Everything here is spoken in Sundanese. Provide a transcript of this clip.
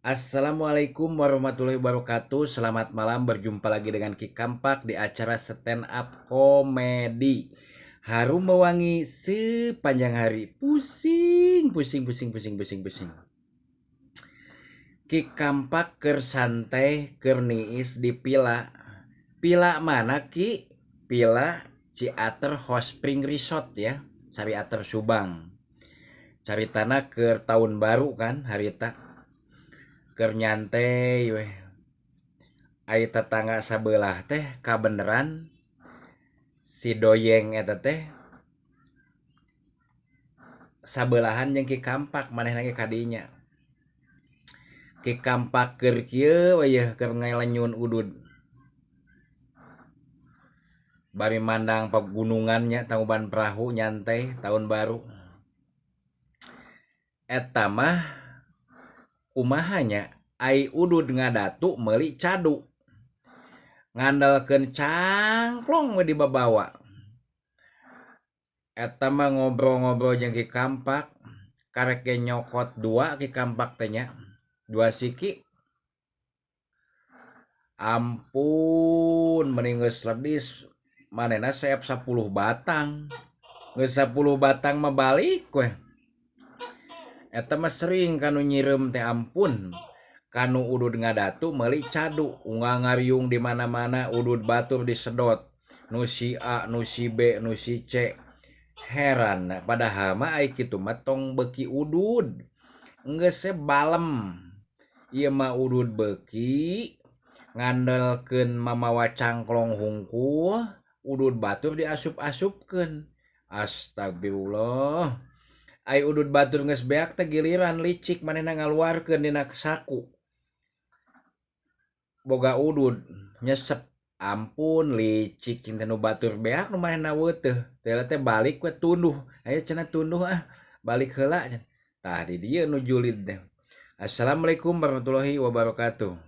Assalamualaikum warahmatullahi wabarakatuh. Selamat malam, berjumpa lagi dengan Ki Kampak di acara stand up komedi. Harum mewangi sepanjang hari. Pusing, pusing, pusing, pusing, pusing, pusing. Ki Kampak keur santai, keur niis di pila. Pila mana Ki? Pila Ciater Hot Spring Resort ya, Sariater Subang. Caritana keur tahun baru kan harita. Keur nyantai weh. Ai tetangga sabelah teh kabeneran si doyeng eta teh sabelahan jeung Ki Kampak manehna ge kadinya. Ki Kampak keur kieu we yeuh keur ngalenyun udud. Bari mandang pegunungannya tangkuban perahu nyantai tahun baru. Eta mah kumaha nya ai udud ngadatu meuli cadu. Ngandalkeun cangklong we dibabawa. Eta mah ngobrol-ngobrol jeung Ki Kampak, karek ge nyokot dua Ki Kampak teh nya, dua siki. Ampun meni geus ledis manehna seep 10 batang. Geus 10 batang mah balik weh. Eta mah sering kanu nyireum teh ampun. Kanu udud ngadatu meuli cadu, unggal ngariung di mana-mana udud batur disedot. Nu si A, nu si B, nu si C. Heran, padahal mah ai kitu mah tong beuki udud. Enggeus we balem. Ieu mah udud beuki ngandelkeun mamawa cangklong hungkul, udud batur diasup-asupkeun. Astagfirullah. Ai udud batur geus beak teh giliran licik manehna ngaluarkeun dina saku. Boga udud nyesep. Ampun licik cinta nu batur beak nu manehna weuteuh. Teh teh balik we tunduh. Aya cenah tunduh ah, balik heula cenah. Tah di dieu nu julid teh. Assalamualaikum warahmatullahi wabarakatuh.